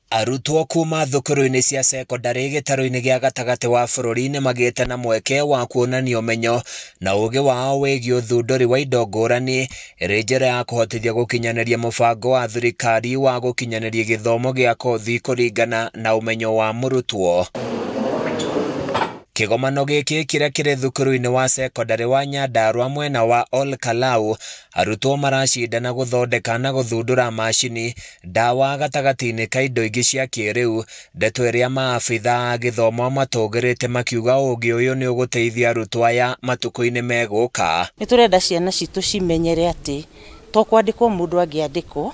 Arutwo kuma thukuru-inĩ cia cekondarĩ gĩtarũ-inĩ gĩa gatagatĩ wa bũrũri nĩ magĩte na mweke wa kuonania ũmenyo na ũgĩ wao wĩgiĩ ũthundũri wa indo ngũrani ĩrĩ njĩra ya kũhotithia gũkinyanĩria mũbango wa thirikari wa gũkinyanĩria gĩthomo gĩa kothi kũringana na ũmenyo wa mũrutwo. Kĩgomano gĩkĩ kĩrĩa kĩrĩ thukuru-inĩ wa cekondarĩ wa Nyandarua mwena wa Ol Kalou, arutwo maracindana gũthondeka na gũthundũra macini, ndawa gatagatĩ-inĩ ka indo ingĩ cia kĩrĩu, ndeto ĩrĩa maabitha a gĩthomo matũgĩrĩte makiuga ũgĩ ũyũ nĩ ũgũteithia arutwo aya matukũ-inĩ megũka. Nĩ tũrenda ciana citũ cimenyere atĩ to kwandĩkwo mũndũ angĩandĩkwo,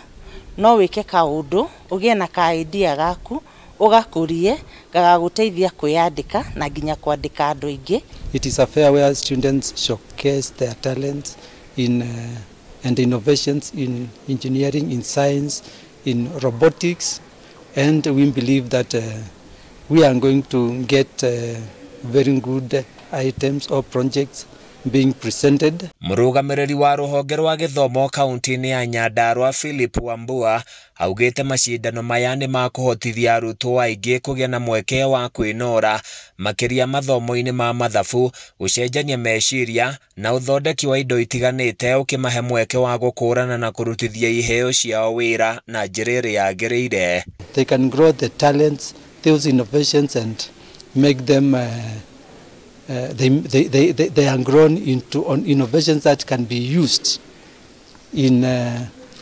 no wĩke kaũndũ ũgĩe na ka idea gaku ũgakũrie gagagũteithia kwĩyandĩka na nginya kwandĩka andũ aingĩ. It is a fair where students showcase their talents in and innovations in engineering, in science, in robotics, and we believe that we are going to get very good items or projects being presented. Mũrũgamĩrĩri wa rũhonge rwa gĩthomo kaunti-inĩ ya Nyandarua Philip Wambua augĩte macindano maya nĩ makũhotithia arutwo aingĩ kũgĩa na mweke wa kwĩnora makĩria mathomo-inĩ ma mathabu, gũcenjania meciria na ũthondeki wa indo itiganĩte, ũkĩmahe mweke wa gũkũrana na kũrutithia iheo ciao wĩra na njĩra ĩrĩa yagĩrĩire. They can grow the talents, those innovations, and make them they are grown into on innovations that can be used in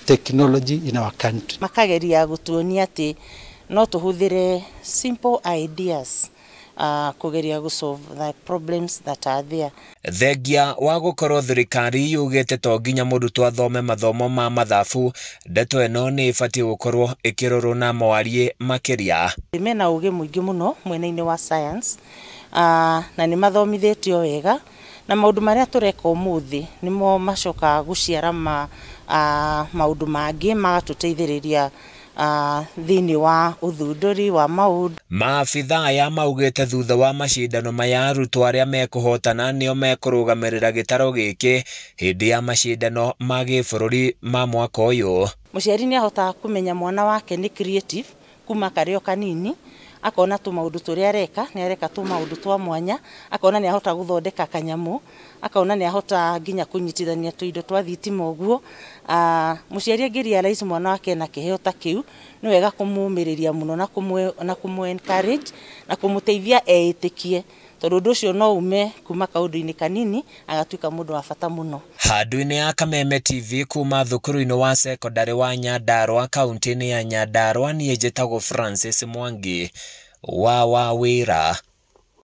technology in our country. Makageria gũtuonia atĩ no tũhũthĩre simple ideas kũgeria gũ solve the problems that are there. Thengia wa gũkorwo thirikari yugĩte to nginya mũrutwo athome mathomo ma mathabu, ndeto ĩno nĩ ĩbatiĩ gũkorwo ĩkĩrorwo na mwarie makĩria. Mena ũgĩ mũingĩ mũno mwena-inĩ wa science, na nĩ mathomithĩtio wega, na maũndũ marĩa tũreka ũmũthĩ nĩmo macokaga gũciara maũndũ mangĩ magatũteithĩrĩria thĩinĩ wa ũthundũri wa maũndũ. Maabitha aya maugĩte thutha wa macindano maya arutwo arĩa mekũhotana nĩo mekũrũgamĩrĩra gĩtarũ gĩkĩ hĩndĩ ya macindano ma gĩbũrũri ma mwaka ũyũ. Mũciari nĩ ahotaga kũmenya mwana wake nĩ creative kuma karĩ o kanini, akona tũmaũndũ tũrĩa areka, nĩ areka tũmaũndũ twa mwanya, akona nĩ ahota gũthondeka kanyamũ, akona nĩ ahota nginya kũnyitithania tũindo twa thitima ũguo. Mũciari angĩ realize mwana wake ena kĩheo ta kĩu, nĩ wega kũmũmĩrĩria mũno na kũmũ encourage na kũmũteithia eĩtĩkie, tondũ ũndũ ũcio no ume kuma kaũndũ-inĩ kanini agatuĩka mũndũ wa bata mũno. Handũ-inĩ ya Kameme TV kuma thukuru-inĩ wa cekondarĩ wa Nyandarua kaunti-inĩ ya Nyandarua, niĩ njĩtagwo Francis Mwangi wa Wawĩra.